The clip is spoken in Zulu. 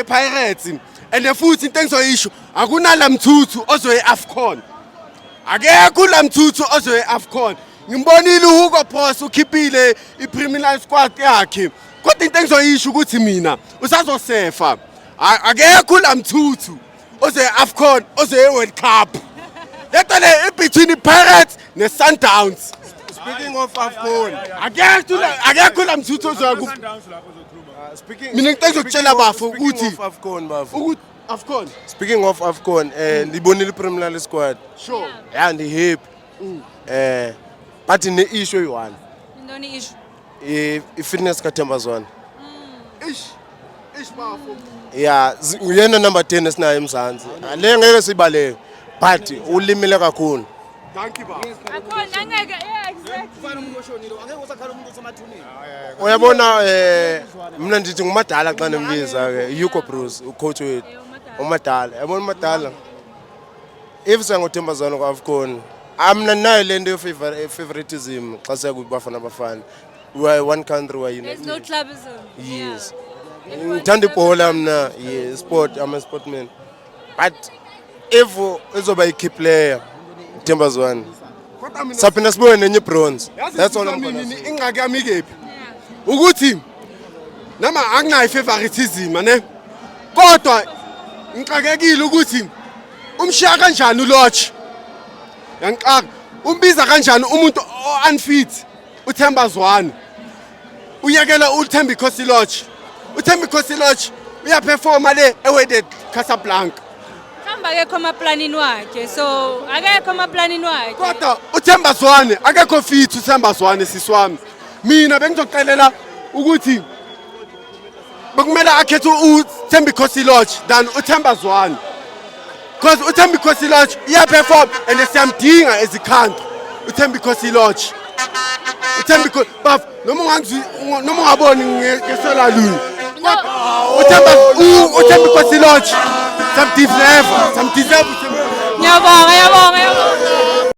Pirates, and futhi into engizoyisho, akunala mthuthu ozoye AFCON. Akekho la mthuthu ozoye AFCON. Ngimbonile uHugo Broos ukhiphile i-preliminary squad yakhe, kodwa into engizoyisho ukuthi mina usazosefa. Akekho la mthuthu ozoye AFCON, ozoye World Cup. Lento le i-between i-Pirates ne-Sundowns. Speaking of AFCON, Akekho la mthuthu ozoya ku speaking Mina into engizokutshela, bafo, speaking ukuthi of AFCON, bafo. Ukuthi AFCON. Speaking of AFCON, ndibonile i-preliminary squad. Yeah, ndi happy. But ne issue eyi-one. Intoni issue? I-fitness kaThemba Zwane. Ish ish, bafo. Yeah, uyena number 10 esinayo eMzansi. Le ngeke sibaleke. But ulimele kakhulu. Thank you, bafo. Akhona angeke, yeah, exactly. Uyabona, mina ndithi ngumadala xa nembiza ke Hugo Broos, ucoach wethu. Umadala. Yabona umadala. If sangoThemba Zwane ku-AFCON, amna nayo le nto favoritism xa siya kuBafana Bafana. We are one country, we are There's united. no clubism. Yes. Yeah. Ngithanda ibhola mna, yes, sport, I'm a sportman. But if izoba i-key player, Themba Zwane. Kodwa mina Saphinda sibuye nenye bronze. Yazi, That's all I'm mina gonna say. ingxaki yami ikephi? Ukuthi nama akunayo favoritism, ne, kodwa ngixakekile ukuthi umshiya kanjani uLorch. Yangixaka, umbiza kanjani umuntu o-unfit uThemba Zwane, uyekela uThemba Lorch. UThemba Lorch uyaperforma le eWydad Casablanca. Mhlawumbe akekho emaplanini wakhe, so akekho emaplanini wakhe. Kodwa uThemba Zwane akekho fit, uThemba Zwane, sisi wami. Mina bengizocelela ukuthi bekumele akhethe uThemba Lorch than uThemba Zwane, because uThemba Lorch iyaperform and siyamdinga as a country uThemba Lorch. UThemba, baf, noma ungangizwi, noma ungaboni ngesola lunye, uThemba, uThemba Lorch samdeserve, samdeserve uThemba. Ngiyabonga, ngiyabonga, ngiyabonga.